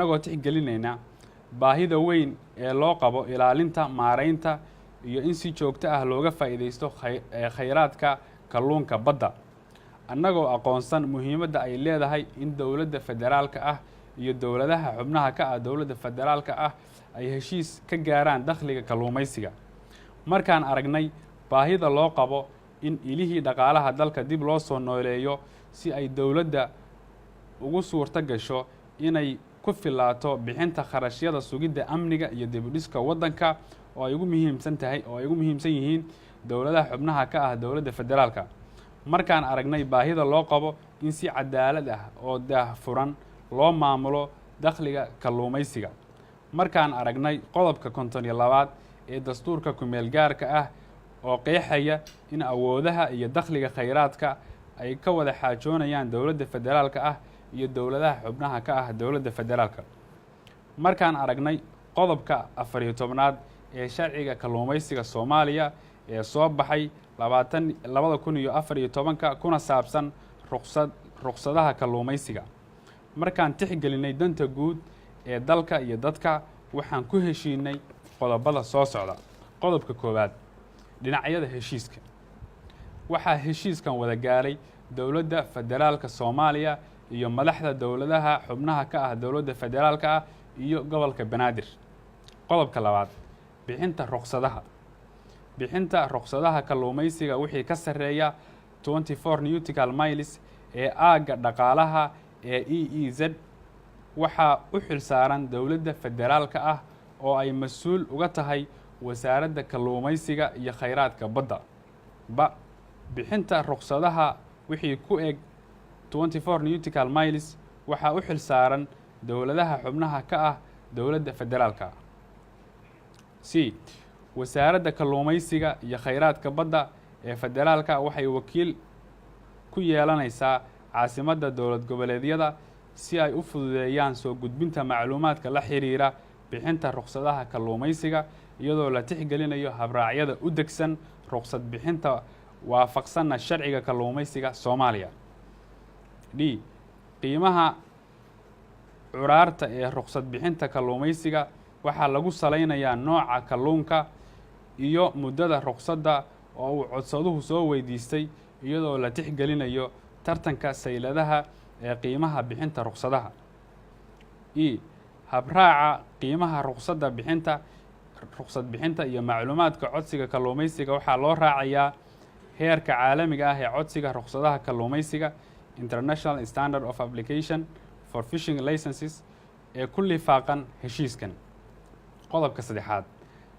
Annagoo tixgelinayna baahida weyn ee loo qabo ilaalinta, maareynta iyo in si joogto ah looga faa'iidaysto khayraadka kalluunka badda. Annagoo aqoonsan muhiimadda ay leedahay in Dowladda Federaalka ah iyo dowladaha xubnaha ka ah Dowladda Federaalka ah ay heshiis ka gaaraan dakhliga kalluumaysiga. Markaan aragnay baahida loo qabo in ilihii dhaqaalaha dalka dib loo soo nooleeyo, si ay dowladda ugu suurto gasho inay ku filaato bixinta kharashyada sugidda amniga iyo dib u dhiska waddanka, oo ay ugu muhiimsan tahay oo ay ugu muhiimsan yihiin dowladaha xubnaha ka ah Dowladda Federaalka. Markaan aragnay baahida loo qabo in si cadaalad ah oo daahfuran loo maamulo dakhliga kalluumaysiga. Markaan aragnay qodobka 52aad ee dastuurka kumeel gaarka ah oo qeexaya in awoodaha iyo dakhliga khayraadka ay ka wada xaajoonayaan Dowladda Federaalka ah iyo dowladaha xubnaha ka ah Dowladda Federaalka. Markaan aragnay qodobka 14aad ee sharciga kalluumaysiga Soomaaliya ee soo baxay 20 2014-ka, kuna saabsan ruqsadaha kalluumaysiga. Markaan tixgelinay danta guud ee dalka iyo dadka, waxaan ku heshiinay qodobada soo socda. Qodobka koowaad, dhinacyada heshiiska. Waxaa heshiiskan wada gaaray Dowladda Federaalka Soomaaliya iyo madaxda dowladaha xubnaha ka ah Dowladda Federaalka ah iyo gobolka Banaadir. Qodobka labaad, bixinta ruqsadaha. Bixinta ruqsadaha kalluumaysiga wixii ka sarreeya 24 nautical miles ee aagga dhaqaalaha ee EEZ waxaa u xil saaran Dowladda Federaalka ah, oo ay mas-uul uga tahay Wasaaradda Kalluumaysiga iyo Khayraadka Badda. Ba, bixinta ruqsadaha wixii ku eg 24 nautical miles waxaa u xil saaran dowladaha xubnaha ka ah Dowladda Federaalka. C, Wasaaradda Kalluumaysiga iyo Khayraadka Badda ee federaalka waxay wakiil ku yeelanaysaa caasimadda dowlad goboleedyada, si ay u fududeeyaan soo gudbinta macluumaadka la xiriira bixinta ruqsadaha kalluumaysiga, iyadoo la tixgelinayo habraacyada u degsan ruqsad bixinta, waafaqsanna sharciga kalluumaysiga Soomaaliya. D, qiimaha curaarta ee ruqsad bixinta kalluumaysiga waxaa lagu salaynayaa nooca kalluunka iyo muddada ruqsadda oo uu codsaduhu soo weydiistay, iyadoo la tixgelinayo tartanka sayladaha ee qiimaha bixinta ruqsadaha. E, habraaca qiimaha ruqsadda bixinta ruqsad bixinta iyo macluumaadka codsiga kalluumaysiga waxaa loo raacayaa heerka caalamiga ah ee codsiga ruqsadaha kalluumaysiga, International Standard of Application for Fishing Licenses, ee ku lifaaqan heshiiskan. Qodobka saddexaad,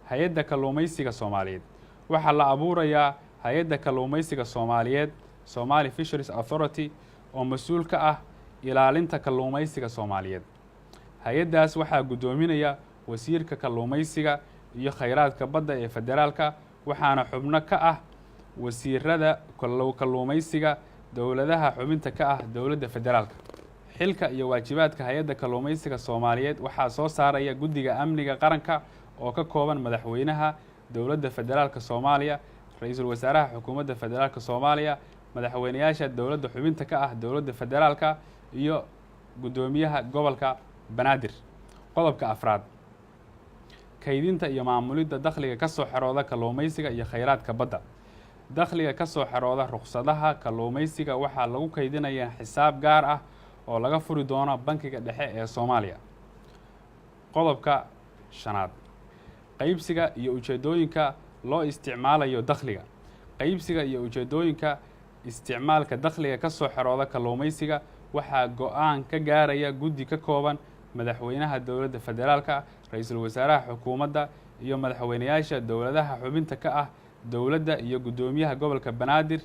Hay-adda Kalluumaysiga Soomaaliyeed. Waxaa la abuurayaa Hay-adda Kalluumaysiga Soomaaliyeed, Somali Fisheries Authority, oo mas-uul ka ah ilaalinta kalluumaysiga Soomaaliyeed. Hay-addaas waxaa guddoominaya wasiirka kalluumaysiga iyo khayraadka badda ee federaalka, waxaana xubno ka ah wasiirada kalluumaysiga dowladaha xubinta ka ah Dowladda Federaalka. Xilka iyo waajibaadka Hay-adda Kalluumaysiga Soomaaliyeed waxaa soo saaraya Guddiga Amniga Qaranka oo ka kooban madaxweynaha Dowladda Federaalka Soomaaliya, ra-iisul wasaaraha Xukuumadda Federaalka Soomaaliya, madaxweyneyaasha dowladda xubinta ka ah Dowladda Federaalka iyo guddoomiyaha gobolka Banaadir. Qodobka afraad, kaydinta iyo maamulidda dakhliga ka soo xerooda kalluumaysiga iyo khayraadka badda. Dakhliga ka soo xerooda ruqsadaha kalluumaysiga waxaa lagu kaydinayaa xisaab gaar ah oo laga furi doono Bankiga Dhexe ee Soomaaliya. Qodobka shanaad, qaybsiga iyo ujeeddooyinka loo isticmaalayo dakhliga. Qaybsiga iyo ujeeddooyinka isticmaalka dakhliga ka soo xerooda kalluumaysiga waxaa go-aan ka gaaraya guddi ka kooban madaxweynaha Dowladda Federaalka, ra-iisul wasaaraha xukuumadda iyo madaxweyneyaasha dowladaha xubinta ka ah dowladda iyo guddoomiyaha gobolka Banaadir,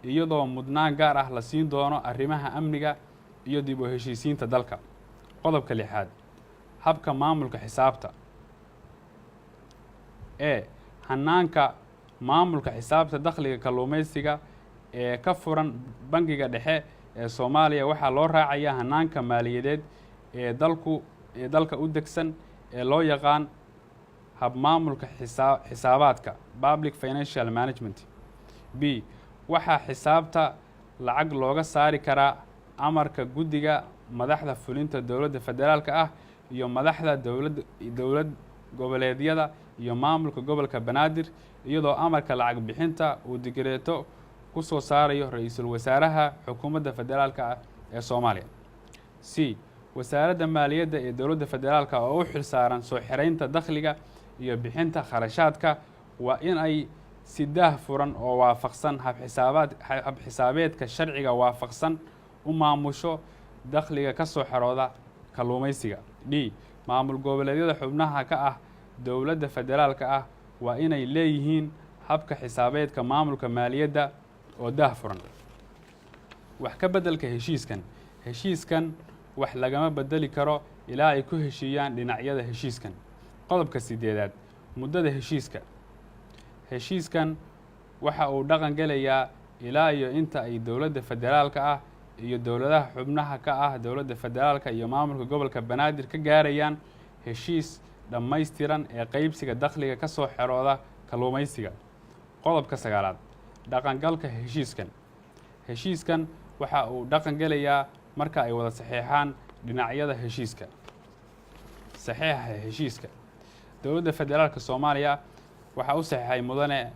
iyadoo mudnaan gaar ah la siin doono arrimaha amniga iyo dib u heshiisiinta dalka. Qodobka lixaad, habka maamulka xisaabta. E, hanaanka maamulka xisaabta dakhliga kalluumaysiga ee ka furan Bankiga Dhexe ee Soomaaliya waxaa loo raacayaa hanaanka maaliyadeed ee dalka u degsan ee loo yaqaan habmaamulka xisaabaadka, public financial management. B, waxaa xisaabta lacag looga saari karaa amarka guddiga madaxda fulinta dowladda federaalka ah iyo madaxda dowlad goboleedyada iyo maamulka gobolka Banaadir, iyadoo amarka lacag bixinta uu digreeto ku soo saarayo ra-iisul wasaaraha xukuumadda federaalka ah ee Soomaaliya. C, Wasaaradda Maaliyadda ee dowladda federaalka oo u xil saaran soo xireynta dakhliga iyo bixinta kharashaadka waa in ay si daah furan oo waafaqsan habxisaabaad habxisaabeedka sharciga waafaqsan u maamusho dakhliga ka soo xerooda kalluumaysiga. D, maamul goboleedyada xubnaha ka ah dowladda federaalka ah waa inay leeyihiin habka xisaabeedka maamulka maaliyadda oo daah furan. Wax ka beddelka heshiiskan. Heshiiskan wax lagama bedeli karo ilaa ay ku heshiiyaan dhinacyada heshiiskan. Qodobka sideedaad, muddada heshiiska. Heshiiskan waxa uu dhaqan gelayaa ilaa iyo inta ay dowladda federaalka ah iyo dowladaha xubnaha ka ah dowladda federaalka iyo maamulka gobolka Banaadir ka gaarayaan heshiis dhammaystiran ee qeybsiga dakhliga ka soo xerooda kalluumaysiga. Qodobka sagaalaad, dhaqangalka heshiiskan. Heshiiskan waxa uu dhaqan gelayaa marka ay wada saxeexaan dhinacyada heshiiska. Saxeexa heshiiska: Dowladda Federaalka Soomaaliya waxaa u saxeexay Mudane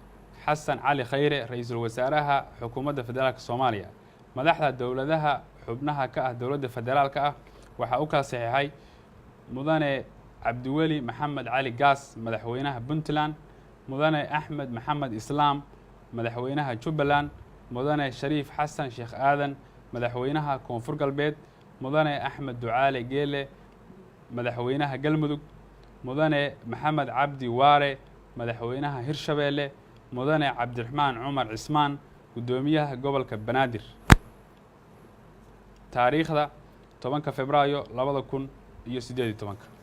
Xasan Cali Khayre, ra-iisul wasaaraha xukuumadda federaalka Soomaaliya. Madaxda dowladaha xubnaha ka ah dowladda federaalka ah waxaa u kala saxeexay Mudane Cabdiweli Maxamed Cali Gaas, madaxweynaha Puntland, Mudane Axmed Maxamed Islaam, madaxweynaha Jubbaland, Mudane Shariif Xasan Sheekh Aadan, madaxweynaha Koonfur Galbeed, Mudane Axmed Ducaale Geele, madaxweynaha Galmudug, Mudane Maxamed Cabdi Waare, madaxweynaha Hirshabeelle, Mudane Cabdiraxmaan Cumar Cismaan, guddoomiyaha gobolka Banaadir. Taariikhda 10-ka Febraayo 2018-ka.